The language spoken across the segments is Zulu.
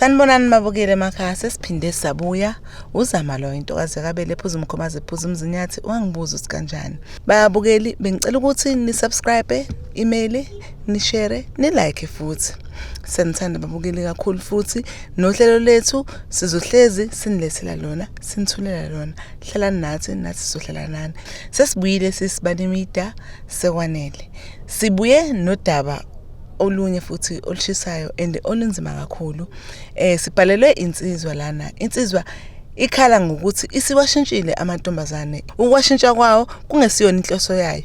Sanibonani mabukele emakhaya, sesiphinde sabuya. Uzama lo intokazi yakabele ephuza umkhomazi ephuza umzinyathi, wangibuza ukuthi kanjani. Babukeli, bengicela ukuthi ni subscribe, email, ni share, ni like futhi. Siyanithanda babukeli kakhulu futhi nohlelo lethu sizohlezi sinilethela lona, sinithulela lona. Hlalani nathi, nathi sizohlala nani. Sesibuyile sisibane media sekwanele. Sibuye nodaba olunye futhi olushisayo and olunzima kakhulu. Sibhalelwe insizwa lana. Insizwa ikhala ngokuthi isiwashintshile amantombazane. Ukwashintsha kwawo kungesiyona inhloso yayo.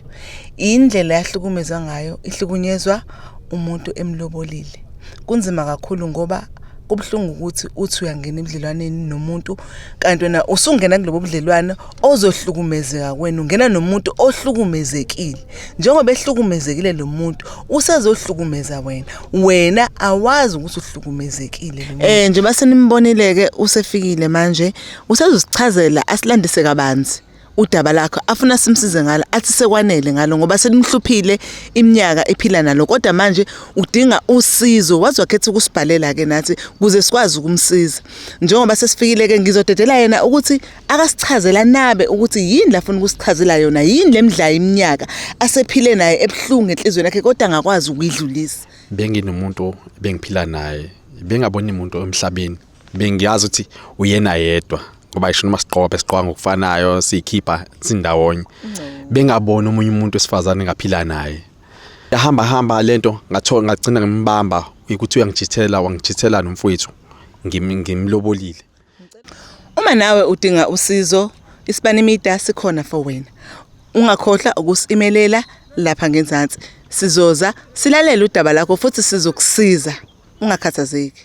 Indlela yahlukumezwa ngayo, ihlukunyezwa umuntu emlobolile. Kunzima kakhulu ngoba kubuhlungu ukuthi uthi uyangena ebudlelwaneni nomuntu kanti wena usungena kulobo budlelwano ozohlukumezeka kwena, ungena nomuntu ohlukumezekile. Njengoba ehlukumezekile lo muntu usezohlukumeza wena, wena awazi ukuthi uhlukumezekile lo muntu. Njengoba senimbonile-ke usefikile manje, usezosichazela asilandise kabanzi udaba lakhe afuna simsize ngalo, athi sekwanele ngalo ngoba selimhluphile iminyaka ephila nalo, kodwa manje udinga usizo. Waze wakhetha ukusibhalela-ke nathi ukuze sikwazi ukumsiza. Njengoba sesifikile-ke ngizodedela yena ukuthi akasichazela nabe ukuthi yini lafuna ukusichazela yona, yini lemdlayo iminyaka asephile naye ebuhlungu enhliziyweni yakhe kodwa angakwazi ukuyidlulisa. Benginomuntu bengiphila naye, bengaboni umuntu emhlabeni, bengiyazi ukuthi uyena yedwa ngoba isho noma sigqoka sigqoka ngokufanayo, siyikhipha sindawonye, bengaboni omunye umuntu wesifazane ngaphila naye. Yahamba hamba lento, ngathola ngagcina ngimbamba ukuthi uyangijithela, wangijithela nomfowethu ngimlobolile. Uma nawe udinga usizo, Isibani Media sikhona for wena. Ungakhohlwa ukusi-imelela lapha ngenzansi. Sizoza silalele udaba lakho futhi sizokusiza. Ungakhathazeki.